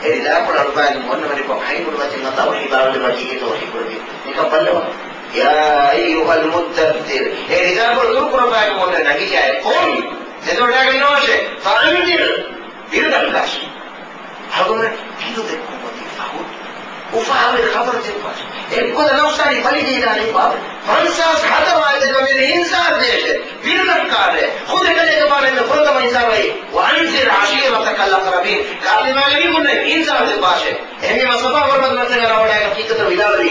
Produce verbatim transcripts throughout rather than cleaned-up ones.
އެ ރިދާކޮޅު އަޅުއްވާލަމުން އޮންނަ ވަނިކޮށް ހަތް ހުޅުވަތިން އައްލާހު ވަޙީ ބާވައިލެއްވާ ކީކޭތޯ ވަޙީ ކުރެއްވީ. ނިކަން ބައްލަވާ. يا أيها المدثر. އެ ރިދާކޮޅު ދުރުކުރައްވާލަމުން އޮންނަ ނަގިގައި قم. ތެދުވަޑާގަންނަވާށޭ. فأنذر. ބިރުދައްކާށޭ. އަޅުގަނޑަށް ބިރުދެއްކުމަށް ދީފަ ހުއްޓު. އުފާވެރި ޚަބަރު ދެއްވާށޭ. އެއްގޮތަށް ނަފްސާނީ ބަލި ދީދާނެ އުފާވެރި. ފަންސާސް ހަތަރު އާޔަތެއްގަ މި އިންޒާރު ދޭށޭ. ބިރުދައްކާށޭ. ޚުދު އެކަލޭގެފާނަށް ފުރަތަމަ އިންޒާރު އެއީ. وأنذر عشيرتك الأقربين. ކާލިމާގެ މީހުންނަށް އިންޒާރު ދެއްވާށޭ. އެހެންވީމާ ޞަފާ ފަރުބަދަ މައްޗަށް ރަވަޑާގެން ކީކޭތޯ ވިދާޅުވީ.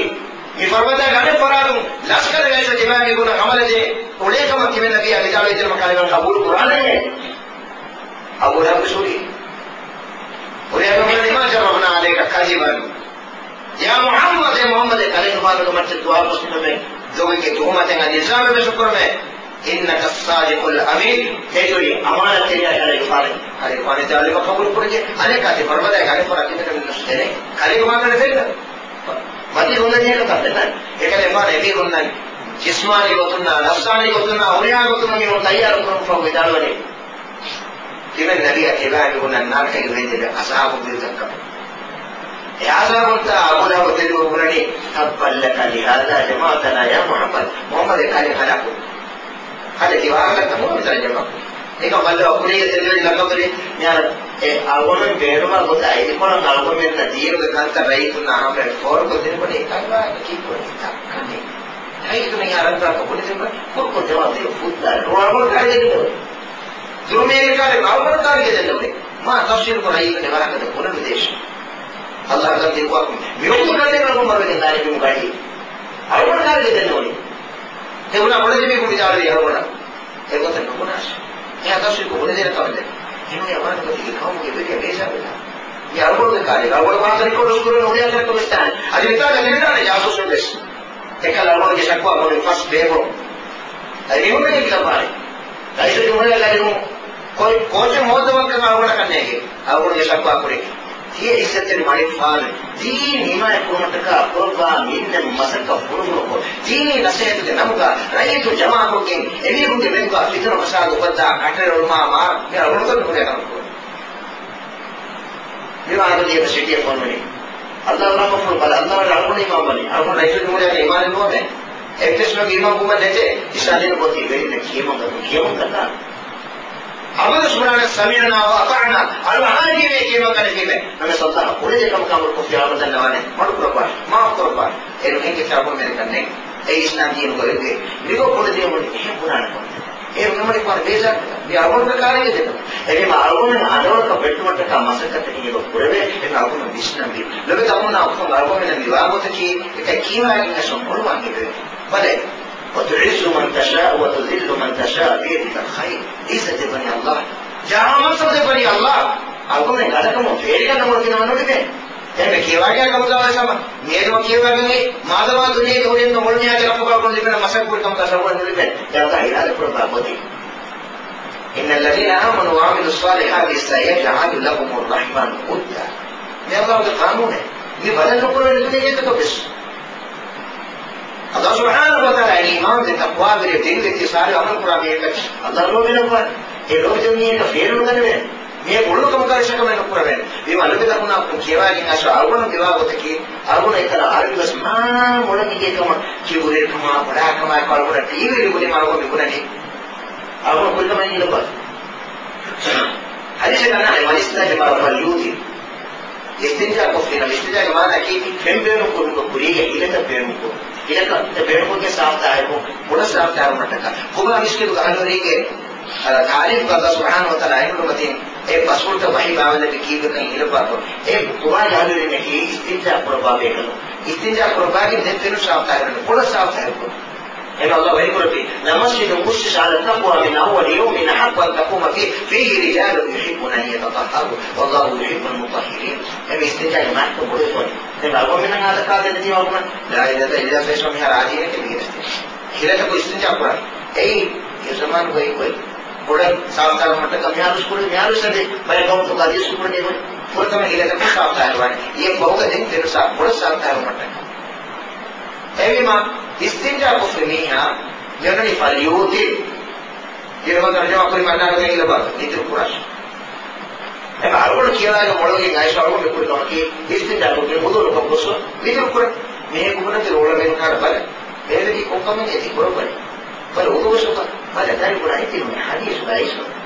މި ފަރުބަދައިގެ އަނެއް ފަރާތުން ލަޝްކަރުގެ ރައީސަށް ތިމާގެ ގުނަ ހަމަލަ ދޭ އުޅޭ ކަމަށް ތިމެން ނަބީ ވިދާޅުވި ތިމަ ކާލިމާ ޤަބޫލު ކުރާނެ. އަބޫ ލަހަބު ސުރީ. ހުރިހާ މީހުން ما جربنا عليك كذبا. يا محمد، އޭ މުޙައްމަދޭ، ކަލޭގެފާނުގެ މައްޗަށް ދުވާ ކުށްކުރުމެއް، ދޮގެއްގެ ތުހުމަތެއް އަދި އިލްޒާމެއް ވެސް ނުކުރަމޭ. إنك الصادق الأمين. ހެޔޮ އަމާނަތްތެރިޔާ ކަލޭގެފާނޭ. ކަލޭގެފާނު ވިދާޅުވި ޤަބޫލު ކުރެއްވިއޭ. އަނެއްކާ ތި ފަރުބަދައިގެ އަނެއް ފަރާތުން ތިމަން ނުސްދެނޭ. ކަލޭގެފާނު ފެންނަ. މަތީ ހުންނަ ޖެހޭނެ ކަމެއް ނާ. އެކަލޭގެފާނު އެމީހުންނަށް ޖިސްމާނީ ގޮތުންނާ، ނަފްސާނީ ގޮތުންނާ، ހުރިހާ ގޮތުން މީހުން ތައްޔާރު ކުރުމަށްފަހު ވިދާޅުވަނީ. ތިމެން ނަބީއަށް ތިބާ މީހުންނަށް ނަރަކައިގެ ވެއްޖެއްޔާ އަޒާބު ބިރުދައްކަމެވެ. އެ އަޒާބުންތާ އަބޫ ލަހަބު ތެދުވެ ބުނަނީ، تبا لك لهذا جمعتنا يا محمد. މުޙައްމަދޭ، ކަލޭ ހަލާކު. ކަލޭ ތި ވާހަކަ ކަމުގަ މިތަނަށް ޖަމާކުރީ. އެކަމަށް ބައްލަވާ ކުރީގެ ތެދުވެރި ލަޤަބުވެރި މިހާރު އެ އަޅުގަނޑު ބޭނުމާ ގޮތަށް އައިލިކޮޅަށް އަޅުގަނޑުމެންނަށް ދީނުގެ ކަންތައް ރައްޔިތުންނާ ހަމަޔަށް ފޯރުކޮށްދިނުމަށް ކަލޭގެފާނު ކީއްކުރަނީ؟ ތައްކަނީ. ރައްޔިތުން އެހާ ރަނގަޅަކަށް ބުނެދިނުމަށް ކުރުކޮށް ދެވާ ދިޔަ ފުއްދާ ރޯ އަޅުގަނޑު ކާރި ދެންނެވުނީ. ދުރުމޭގެ ކާރި އަޅުގަނޑު ކާރި ދެންނެވުނީ. މާ ތަފްސީލުކޮށް ރައްޔިތުން އެ ވާހަކަ ދެން ބުނެދޭށޭ. އައްލާހު ތަޢާލާ ދިރުވާކުން މިވަގުތު ކަންނޭނގެ އަޅުގަނޑު މަރުވެގެން ދާނީ ބިމުގައި. އަޅުގަނޑު ކާރި ދެންނެވުނީ. އެ ބުނާ ބޮޑެތި މީހުން ވިދާޅުވީ އަޅުގަނޑަށް. އެގޮތަށް ނުބުނާށޭ. އެހާ ތަފްސީލުކޮށް ބުނެދޭނެ ކަމެއް ނެތް. ހިމޭ އަމާނުގަތީގެ ޤައުމުގެ ވެރިޔާ ބޭޒާރުވެލާ. މި އަޅުގަނޑުގެ ކާރި. އަޅުގަނޑު ވާހަކަ ރެކޯޑު ކުރަން ހުރިހާ ތަނަކަށް ވެސް ދާނެ. އަދި މިތާގަ ލިބިދާނެ ޖާސޫސުން ވެސް. އެކަލަ އަޅުގަނޑުގެ ޝަކުވާ ބޮޑު ފަސް ބޭބޯ. އަދި މީހުންނަކީ ކިތައް ބާރެއް. ރައީސުލްޖުމްހޫރިއްޔާ ލަދުން ކޯ-، ކޯޗެއް ހޯއްދަވަންކަން އަޅުގަނޑަކަށް ނޭނގޭ. އަޅުގަނޑުގެ ޝަކުވާ ކުރީ. ތިޔަ އިއްޒަތްތެރި މަނިކުފާނު ދީން ހިމާޔަތް ކުރުމަށްޓަކާ ކުރައްވާ މިންނަ މަސައްކަތް ފުރުފުރުކޮށް، ދީނީ ނަސޭހަތުގެ ނަމުގަ ރައްޔިތުން ޖަމާކޮށްގެން އެމީހުންގެ މެދުގަ ފިތުނަ ފަސާދަ އުފައްދާ ކަނޑައެޅުމާ މާ މި އަޅުގަނޑު ކުރިޔަށް ކަމަށް ކުރުން. މި ވާހަކަ ލިޔެފަ ސިޓީއަށް ފޯންވަނީ. އައްލާހު ރަޙްމަތްފުޅު ބަލަ، އައްލާހު އަޅުގަނޑު އީމާންވަނީ. އަޅުގަނޑު ރައީސުލްޖުމްހޫރިއްޔާގެ އީމާނެއް ނުވަމޭ. އެއްވެސް މަގު އީމާން ކުރުމެއް ނެތޭ. އިސްލާމްދީނު ގޮތީ ވެރިންނަށް ކިޔަމަން ގަތުން ކިޔަމަން ގަތާ. އަބަދު ސުބްޙާނަ ސަމިޢްނާ ވަ އަޠާޢްނާ. އަޅު އަހާ ޖީވޭ ކިޔަމަން ގަނެފީމޭ. ނަމަ ސައްލަހަ ކުރެޖެ ކަމަކާ މުޅު ކޮފި އަޅުގަނޑު ދަންނަވާނެ. މަޑު ކުރައްވާ. މާފް ކުރައްވާ. އޭރު ހެން ކިތާބު މެރިކަން ނެތް. އެ އިސްލާމް ދީނުގަ އެއްގެ މިގޮ ކުޑަދިޔަމުން އެހެން ބުނާނެ ކަމެއް. އޭރު މި މަނިކުފާނު ބޭޒާރުކޮށް މި އަޅުގަނޑުގެ ކާރިގެ ދެންނެވުން. އެހެންވީމާ އަޅުގަނޑު އަނދަވަޅަކަށް ވެއްޓުމަށްޓަކާ މަސައްކަތަކީ މިގޮ ކުރެވޭ. އެހެން އަޅުގަނޑު ވިސްނަންވީ. ލޮބެތި އަޚުންނާ އުޚްތުން އަޅުގަނޑުމެންނަށް މިވާގޮތަކީ އެކަން ކީވާގެން އައިސް އޮޅުވާން ހެދެވޭ. ބަލަ، وتعز من تشاء وتذل من تشاء بيدك الخير. އިއްޒަތް ދެއްވަނީ އައްލާހު. ޖާހަ މަންސަބު ދެއްވަނީ އައްލާހު. އަޅުގަނޑުމެން ގަދަކަމުން ފޭރިގަންނަ މޮޅު ގިނަވަން ނުލިބޭ. އެންމެ ކިޔަވާގެ ކަމުދާވެސް ހަމަ މިއަދުމަ ކިޔަވާގެން މާދަމާ ދުނިޔޭގެ ހުރިހެން މޮޅު މިހާތަކަށް ފަހު އަޅުގަނޑު ލިބޭނެ މަސައްކަތް ކުރި ކަމުގަ އަޅުގަނޑު ނުލިބޭ. އެ އައްލާހު އިރާދަ ކުރައްވާ ގޮތީ. إن الذين آمنوا وعملوا الصالحات سيجعل لهم الرحمن ودا. މި އައްލާހުގެ ޤާނޫނެއް. މި ބަދަލު ނުކުރެވޭ ދުނިޔޭގެ އެއްޗަކަށް ވެސް. އައްލާހު ސުބްޙާނަހޫ ވަތަޢާލާ އައި އީމާންވެ ތަޤްވާވެރި ދީންވެ ތި ޞާލިޙު ޢަމަލު ކުރާ މީހަކަށް އައްލާހު ލޯބިނަކުވާނެ. އެ ލޯބިތައް މީހަކަށް ފޭނުނުގަނެވޭ. މި ބޮޑު ކަމަކާ އެއްޗަކަށް ނުކުރެވޭނެ. ވީމާ ލޮބެތި އަޚުންނާ ކިޔަވާގެން އައިސް އަޅުގަނޑު މިވާ ގޮތަކީ އަޅުގަނޑު އެކަލަ އަރަބި ބަސް މާ މޮޅަށް އިނގޭ ކަމަށް ކިބުރޭ ކަމާ ބޮޑާ ކަމާ އެކަމަށް އަޅުގަނޑަށް ޓީވީ ލިބުނީމާ އަޅުގަނޑު މި ބުނަނީ. އަޅުގަނޑު ކުރި ކަމަށް އިނގިލައްވާ. ހަދީސެއް އަންނާނެ، من استجمر فليوتر. އިސްތިންޖާ ކޮށްފިނަމަ، އިސްތިންޖާގެ މާނައަކީ ފެން ބޭނުން ކުރުމުގެ ކުރީގަ ހިލަތައް ބޭނުން ކުރުން. ހިލަތައް ބޭނުންކޮށްގެން ސާފުތާހިރުކޮށް، ކުޑަ ސާފުތާހިރުވުމަށްޓަކާ. ޤުބާ މިސްކިތުގެ އަހުލުވެރިންގެ، އަ، ތާރީޚުގަ އައްލާހު ސުބްޙާނަހޫ ވަތަޢާލާ އައިނުރުމަތިން އެ ބަސްފުޅުތައް ވަޙީ ބާވައިލެއްވި ކީއްވެކަން އިނގިލައްވާކޮށް، އެ ޤުބާގެ އަހުލުވެރިންނަކީ އިސްތިންޖާ ކުރައްވާ ބޭކަލުން. އިސްތިންޖާ ކުރައްވާގެން ދެން ފެނުން ސާފުތާހިރުކޮށް، ކުޑަ ސާފުތާހިރުކޮށް. އެމަ އައްލާހު ވަޙީކުރެއްވީ، لمسجد أسس على التقوى من أول يوم أحق أن تقوم فيه، فيه رجال يحبون أن يتطهروا، والله يحب المطهرين. އެމަ އިސްތިންޖާގެ މާތްކަން ބޮޑުވެފަ ވަނީ. ދެން އަޅުގަނޑުމެންނަށް އާދަކާ ދެން ތިމާ ބުނަން، لا إله إلا الله ފެށުމަށް މިހާރު އާދީނެކޭ މިގެނެސްދޭ. ހިލަތަކު އިސްތިންޖާ ކުރާ. އެއީ، އެ ޒަމާނުގައި އޮތް ކުޑަ ސާފުތާހިރުވުމަށްޓަކާ މިހާރުވެސް ކުރި، މިހާރުވެސް އަދި ބައެއް ޤައުމުތަކުގަ އަދިވެސް ކުރަނީ އޮތް. ފުރަތަމަ ހިލަތަކު ސާފުތާހިރުވާނެ. އެ ފަހުގަ ދެން ފެނުން ސާފު، ކުޑަ ސާފުތާހިރުވުމަށްޓަކާ. އެހެންވީމާ، އިސްތިންޖާ ކޮށްފި މީހާ މިއޮންނަނީ فليوتر. އިރުމަ ތަރުޖަމާ ކުރި މަންނާގެ އިލަބާ އިތުރު ކުރާށޭ. އެމަ އަޅުގަނޑު ކިޔަވާގެ މޮޅުވެގެން އައިސް އަޅުގަނޑު ކުރި ކަމަކީ، އިސްތިންޖާ ކޮށްގެން ވުޟޫ ނުކޮށް ގޮސް ވިތުރު ކުރަން. މިހެން ކުމަނަކީ އުޅަމެން ކާރަ ބަލަ. އޭރުގެ ކޮންކަމެއް އެތި ކުރައްވަނީ؟ ބަލަ ވުޟޫ ގޮސް ކޮށް. ބަލަ ދަރި ބުނާ އެތި ނުމެ ޙަދީޘުގަ އައިސް.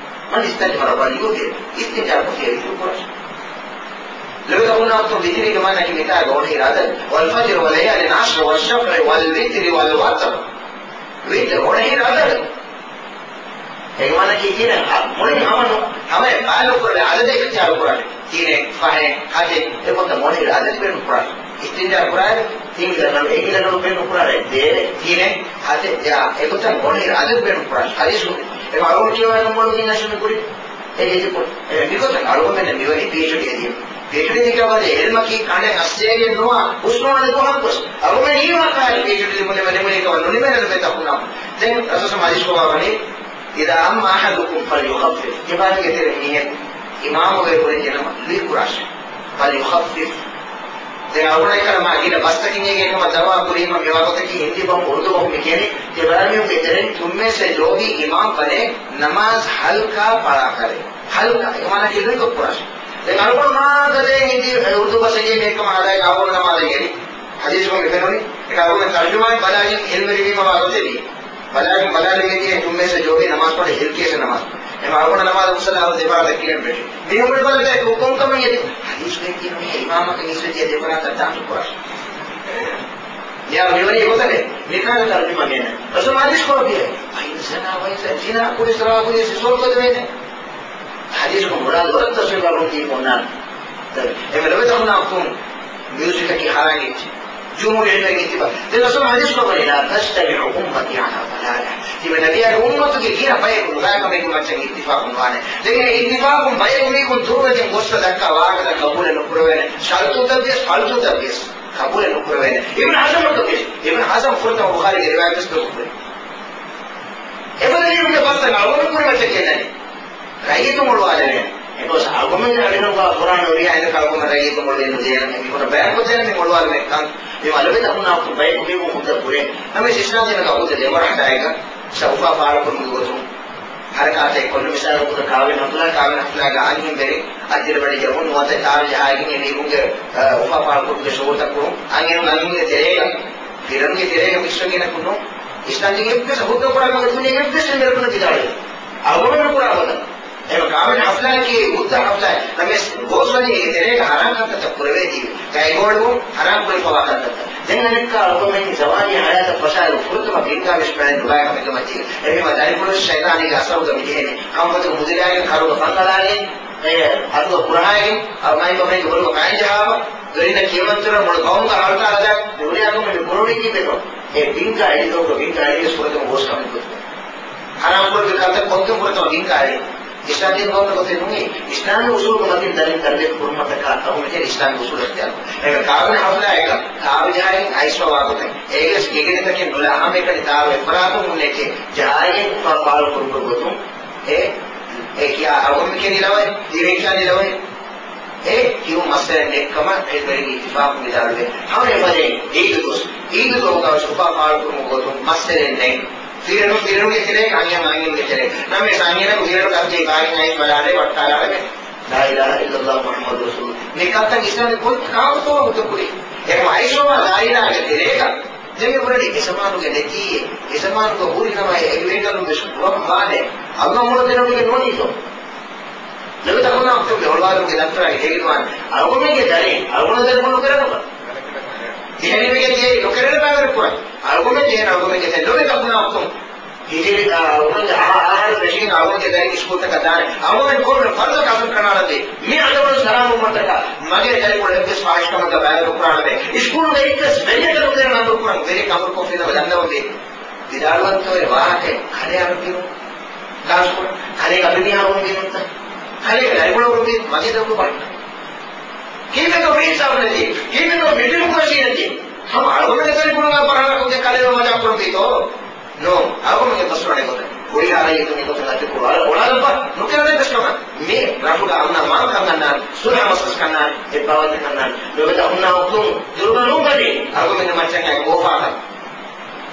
މަން އިސްތަންޖަ މަރަ ބަލިޔު ދޭ. އިސްތިންޖާ ކޮށް ވިތުރު ކުރަން. ލޮބުވެތި އަޚުންނާ އުޚްތުން، ވިތުރީގެ މާނައަކީ މިތާގަ އޮނަހިރަ އަދަދު. والفجر وليال عشر والشفع والوتر. ވިތުރު އޮނަހިރަ އަދަދު. އޭގެ މާނައަކީ ކިހިނެއް؟ ހަ-، މުޅިން ހަމަ ނު-، ހަމައަށް ބަޔާން ނުކުރެވޭ އަދަދެއް އިޚްތިޔާރު ކުރާނެ. ތިނެއް، ފަހެއް، ހަތެއް، އެގޮތަށް އޮނަހިރަ އަދަދު ބޭނުން ކުރާނެ. އިސްތިންޖާ ކުރާއިރު، ތިން އިލަނަޑު، އެއް އިލަނަޑު ބޭނުން ކުރާނެ. ދޭވެ، ތިނެއް، ހަތެއް، ދެއަ، އެގޮތަށް އޮނަހިރަ އަދަދު ބޭނުން ކުރާނެ. ޙަދީޘް ކުރި. އެ މަޢުލޫމް ކިޔަވާ ނަމަ މޮޅުވެގެން އައިސް މި ކުރި. އެ އެތި ކުރި. އެ މިގޮތަށް އަޅުގަނޑުމެން މިވަނީ ޕީއެޗްޑީ އެދިޔަ. ޕީއެޗްޑީ ދެކެވޭ އެޅުމަކީ ކަނޑެއް އައްސޭގެން ނުވާ، ހުސްނުވާނެ ކޮހަށް ގޮސް. އަޅުގަނޑުމެން ހީވާ ކަހަލަ ޕީއެޗްޑީ ލިބުނީމަ ނިމުނީ ކަމަށް ނުނިމޭނެ ލޮބުވެތި އަޚުންނާ. ދެން ރަސޫލު ޙަދީޘް ކުރައްވަނީ، إذا أم أحدكم فليخفف. ތިބާތަކުގެ ތެރެއިން މީހެއް އިމާމުވެ ކުރެއްޖެނަމަ ލުއި ކުރާށޭ. فليخفف. ދެން އަޅުގަނޑަށް މާ ގިނަ ބަސްތަކިން އޭގެ ކަމަށް ދަޢުވާ ކުރީމަ މިވާގޮތަކީ ހިންދީ ބަހުން އުރުދޫ ބަހުން މި ކިޔަނީ. ތިބާމީހުންގެ ތެރެއިން ތުންމީސް ޖޯބީ އިމާމް ވަނޭ ނަމާޒް ހަލްކާ ފަޅާކަށް. ހަލްކާ އެ މާނައަކީ ލުއިކޮށް ކުރާށޭ. ދެން އަޅުގަނޑު މާ ގަދައިން ހިންދީ އެ އުރުދޫ ބަސް އެނގޭ މީހެއް ކަމަށް ހަދާ އަޅުގަނޑު ނަމާދަށް އެރި. ޙަދީޘްގަ މި ފެނުނީ، އެކަމަކު ތަރުޖުމާއިން ބަލާލި އިލްމު ލިބީމަ ވާގޮތެއް ވީ. ބަލާލި، ބަލާލި މިދިޔަ ތުންމޭސް ޖޯބީ ނަމާދު ފަޅާ ހަލްކޭސް ނަމާދު. އެމަ އަޅުގަނޑު ނަމާދު މުޞައްލާ ދެފަރާތަށް ކިޔަން ބެހޭ. މިހެން ބަލަ ކޮންކަމެއް އެދި. ޙަދީޘްގައި ކިޔަނީ އިމާމަކަށް އިސްވެ ދިޔަ ދެފަރާތަށް ދާން ކުރާ. މިހާރު މިވަނީ އެގޮތަށް މިކަހަލަ ތަރުޖުމާ މިއަންނަ. ރަސޫލު ޙަދީޘް ކުރައްވިއޭ. އައިން ޒަނާ ވައިން ޒަނާ ކުރި ސަރާ ކުރި ސިސޯރު ކޮދުވޭނެ. ޙަދީޘްގަ މުރާދު ވަރަށް ތަފްސީލު ކުރަން ތިބި އޮންނާނެ. އެމެ ލޮބުވެތި އަޚުންނާ އުޚްތުން މިއުޒިކަކީ ޙަރާމްވެއްޖެ. ޖުމްހޫރު އިލްމުވެރިން އިއްތިފާޤު. ދެން ރަސޫލު ޙަދީޘް ކުރައްވަނީ، لا تجتمع أمتي على ضلالة. ތިމަން ނަބިއްޔާގެ އުއްމަތުގެ ގިނަ ބަޔަކު ނުބައިކަމެއްގެ މައްޗަށް އިއްތިފާޤު ނުވާނެ. ދެން އެ އިއްތިފާޤުން ބަޔަކު މީހުން ދުރުވެގެން ގޮއްސަ ދައްކާ ވާހަކަތައް ޤަބޫލެއް ނުކުރެވޭނެ. ޝަރުޠުތައްވިޔަސް، ފަރުޟުތައްވިޔަސް ޤަބޫލެއް ނުކުރެވޭނެ. އިބްނު ޙަޒަމަށް ވިޔަސް، އިބްނު ޙަޒަމް ފުރަތަމަ ބުޚާރީގެ ރިވާޔަތްވެސް ދޮގުކުރި. އެފަދަ މީހުންގެ ބަސްތައް އަޅުގަނޑު ކުރިމައްޗަށް ގެންދަނީ. ރައްޔިތުން އޮޅުވާލެވޭނެ. އެކަމަކު އަޅުގަނޑުމެންގެ އަޑިނަގާ ފުރާނަ ހުރިހާ އެންމެ އަޅުގަނޑު ރައްޔިތުން އޮޅުވެ ނުދޭނަމޭ. މިކޮން ބަޔާންކޮށްދޭނަމޭ މި އޮޅުވާލުމެއް ކަން. މި ވަލަވެ ދަމުނާ ބަޔަކު މީހުން ހުއްދަ ކުރޭ. ނަމަވެސް އިސްލާމް ދީނަކަށް ހުއްދަ ދެ މަރުޙަލާއެއްގަ އުފާ ފާޅުކުރުމުގެ ގޮތުން ހަރަކާތެއް ކޮށްލުން. މިސާލަކަށް ކާވެން ޙަފްލާ، ކާވެން ޙަފްލާގަ އަންހެންވެރިން އަތްތިލަމަޑި ޖަހުން ނުވަތަ ތާރު ޖަހާގެން އެމީހުންގެ، އަ، އުފާ ފާޅުކުރުމުގެ ޝުޢޫރުތައް ކުރުން. އަންހެނުން އަންހެނުންގެ ތެރޭގަ، ފިރިހެނުންގެ ތެރޭގަ ވިސްނަން ގިނަ ކުންނު. އިސްލާމް ދީން އެއްވެސް ހުއްދަ ކުރާ ކަމެއް ދުނިޔޭގެ އެއްވެސް އިލްމުވެރިންނަށް ވިދާޅުވެ. އަޅުގަނޑު ކުރާ ގޮތަށް. އެމަ ކާވެން ޙަފްލާއަކީ ހުއްދަ ޙަފްލާއެއް. ނަމަވެސް ގޯސްވަނީ އޭގެ ތެރޭގަ ޙަރާމް ކަންތައްތައް ކުރެވޭތީވެ. ގައިގޯޅުވުން ޙަރާމް ކުރެވިފަވާ ކަންތައްތައް. ދެން އަނެއްކާ އަޅުގަނޑުމެން ޒަވާނީ ޙަޔާތަށް ފަށާއިރު ފުރަތަމަ ބިންގާ ވެސް ބައެއް ނުބައި ކަމެއްގެ މައްޗަށް. އެހެންވީމަ ދަރިފުޅުވެސް ޝައިޠާނީގެ އަސަރުގަ މިޖެހޭނެ. ކަންފަތުގަ މުދިރާގެން ކަރުގަ ފަންނަޅާގެން، އެ، އަތުގަ ކުރަހައިގެން، އަ، މައިންބަފައިންގެ ބޮލުގަ ކައިން ޖަހާފަ، ވެރިންނަށް ކިޔަމަންތުރަ މޮޅު ގައުމުގަ ހަޅުތާލަދާ، މި ހުރިހާ ކަމެއް މި ކުރުނީކީ ދެކޮ. އެ ބިންގާ އެޅިދޯގަ ބިންގާ އެޅިވެސް ފުރަތަމަ ގޯސް ކަމެއް ގޮތުގަ. ޙަރާމް ކުރެއްވި ކަންތައް ކޮންކަން ފުރަތަމަ ބިންގާ އެޅި. އިސްލާމް ދީން ގޮތަށް ގޮތެއް ނޫނީ. އިސްލާމީ އުސޫލުގެ މަތިން ދަރިން ތަރުބިޔަތު ކުރުމަށްޓަކާ އަހުމެތެރި އިސްލާމީ އުސޫލު އިޚްތިޔާރު. އެ ކާވެން ޙަފްލާއެއްގަ ތާރު ޖަހާއި އައިސްފަވާ ގޮތެއް. އޭގެސް ގިގެނިތަކެއް ނުލާ ހަމައެކަނި ތާރު އެއްފަރާތުން ހުންނެކޭ ޖަހާއި އުފާ ފާޅު ކުރުކުރު ގޮތުން. އެ، އެ ކިޔާ އަޅުގަނޑު ކިޔަނީ ލަވައެއް، ދީވެން ކިޔަނީ ލަވައެއް. އެ ކިޔުން މައްސަލައެއް ނެތްކަމަށް އެ ވެރިން އިއްތިފާޤު ވިދާޅުވޭ. ހަމަ އެފަދައިން އީދު ދުވަސް، އީދު ދުވަހުގަވެސް އުފާ ފާޅުކުރުމުގެ ގޮތުން މައްސަލައެއް ނެތް. ފިރިހެނުން ފިރިހެނުންގެ ތެރޭގަ، އަންހެން އަންހެނުންގެ ތެރޭ. ނަމަވެސް އަންހެނަކު ފިރިހެނަކު އަތުގައި ބާގިން އައިސް ބަލާލެވޭ ވައްޓާލާލެވޭ. لا إله إلا الله محمد رسول الله. މި ކަންތައް އިސްލާމް ދީން ކޮން ކާކުތޯ ހުއްދަ ކުރީ؟ އެކަމަ އައިސްފަވާ ދާއިރާގެ ތެރޭގަ ދެން މި ބުނަނީ އެ ޒަމާނުގެ ނެތީއޭ، އެ ޒަމާނުގަ ހުރި ނަމަ އެ އެގްރިމެންޓުން ވެސް ކުރަން ވާނެ. އަލްލާހް މޮޅަށް ދެނެވިގެން ނޫނީތޯ؟ ލޮބުވެތި އަޚުންނާ އުޚްތުން މި އޮޅުވާލުމުގެ ދަފްތަރާ ހިދޭގެންވާނެ. އަޅުގަނޑުމެންގެ ދަރިން، އަޅުގަނޑު ދަރިފުޅު ނުކެރެނުކަ. އެހެނީމެގެ ތިޔައީ ނުކެރެން ބާވެރި ކުރަން. އަޅުގަނޑުމެން ޖެހޭނެ އަޅުގަނޑުމެންގެ ދަރިން. ލޮބުވެތި އަޚުންނާ އުޚްތުން. ހިޖުރީ، އާ، އަޅުގަނޑުގެ އާ، އާހަރު ރަށީން އަޅުގަނޑުގެ ދަރިން އިސްކޫލްތަކަށް ދާނެ. އަޅުގަނޑު ކޮންމެ ފަރުދަކަށް އަސަރު ކަނާނަންދޭ. މި އަދަބުން ސަލާމު އުއްމަތަކަށް މަގޭ ދަރިފުޅު އެއްވެސް ފާހިޝް ކަމަކަށް ބައިވެރި ނުކުރާނަމޭ. އިސްކޫލުގަ އެއްވެސް ވެރިޔަކަށް ނުދޭނަމޭ އަމުރު ކުރަން. ވެރިޔަކަށް އަމުރު ކޮށްފިނަމަ ދަންނަވަން ވޭ. ވިދާޅުވަންތޯއޭ ވާހަކައެއް؟ ކަލޭ އަރަބިން ކާސްކުރަން. ކަލޭ އަރަބިން އަރުވަން ވީނުންތަ؟ ކަލޭ ދަރިފުޅު އަރުވަން ވީ މަގޭ ދަރިފުޅު ބަންނަ. ކީއްވެތޯ މި އިންސާފު ނެތީ؟ ކީއްވެތޯ މި ޑިމޮކްރަސީ ނެތީ؟ ހަމަ އަޅުގަނޑުގެ ދަރިފުޅުންނާ ފަރާނަކުންގެ ކަލޭ މަޖާކުރަން ވީތޯ؟ ނޯ، އަޅުގަނޑުގެ ބަސްވާނެ ގޮތަށް ހުރިހާ ރައްޔިތުން އެގޮތަށް އަތުކުރު އަޅަ އޮޅާލައްވާ ނުކެރޭ ވެސް ކަމަށް. މި ރަށުގަ އަމްނާ މާންކަން ގަންނާނެ، ސުލްހަ މަސަލަސް ގަންނާނެ، އެއްބާވަތެއް ގަންނާނެ. ލޮބުވެތި އަޚުންނާ އުޚްތުން ދުރުގަ ނޫންގަނޑޭ އަޅުގަނޑުމެންގެ މައްޗަށް އައި ކޯފާކަން.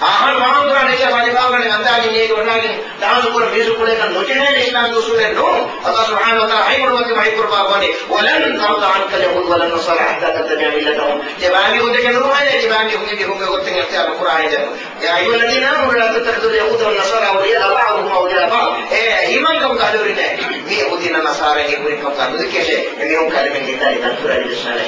އަހަރު ވާހަކަ ކުރާނެ އެއްޗެއް ވާޖިބާގަނޑެ އަންދާގެން މީގެ ވަންނާގެން ޑާންސް ކުރަން މިއުޒިކް ކުޅޭކަން ނުޖެހޭނެ އިސްލާމް އުސޫލެއް ނޫން. އަﷲ ސުބްޙާނަހޫ ވަތަޢާލާ ހަތް ބުރުވަތި ވަޙީ ކުރައްވާ ވަނީ، "ولن ترضى عنك اليهود ولا النصارى حتى تتبع ملتهم." ތިބާ މީހުން ދެކެ ނުރުހޭނެ، ތިބާ މީހުން މީހުންގެ ގޮތުން އިޚްތިޔާރު ކުރާ ހިނދެއް. يا أيها الذين آمنوا لا تتخذوا اليهود والنصارى أولياء بعضهم أولياء بعض. އޭ އީމާންކަމުގެ އަހްލުވެރިންނޭ، މި ޔަހޫދީންނާ ނަޞާރާގެ ކުރިން ކަމުގަ ނުދެކޭށޭ. އެމީހުން ކަލޭމެން ގެންދާ އެކަން ކުރާނެ ވެސް ނާނެ.